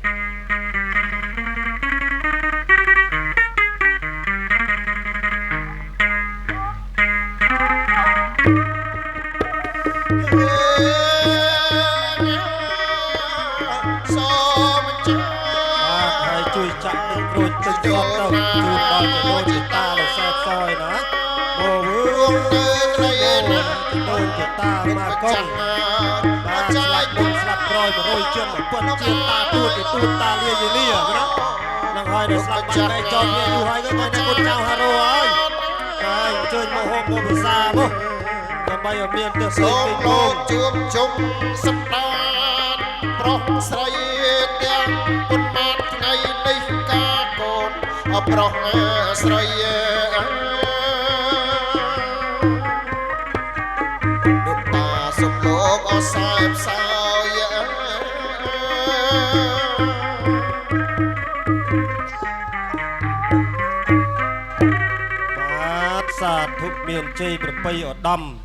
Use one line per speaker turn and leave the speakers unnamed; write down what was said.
សូមជើ
បាទហើយជួយចាក់ទឹកក្រូចទឹកសពទៅជូនដល់ចដូនជីតាលោកសែតសយណាមកវើ
រួមនៅត្រីណា
ចដូនជីតាមកកុងបាទស្លាប់មុនស្លាប់ក្រោយ100ជាង1000ជាងតាទួតទៅទួតតាលាយលាណានឹងហើយដល់ស្លាប់បាត់តែចោលវាយូរហើយក៏តែកូនចៅហារ៉ូហើយតែអញ្ជើញមកហូបមកភាសាមកដើម្បីឲ្យមានទស្ស
សូ
នៈ
មលោកជួបជុំសម្ដានប្រុសស្រីទាំងប៉ុន្មានថ្ងៃនេះការកូនប្រុសស្រីដូនតាសូមលោកអសែបសោយ
បាទសាធុមានជ័យប្រពៃឧត្តម។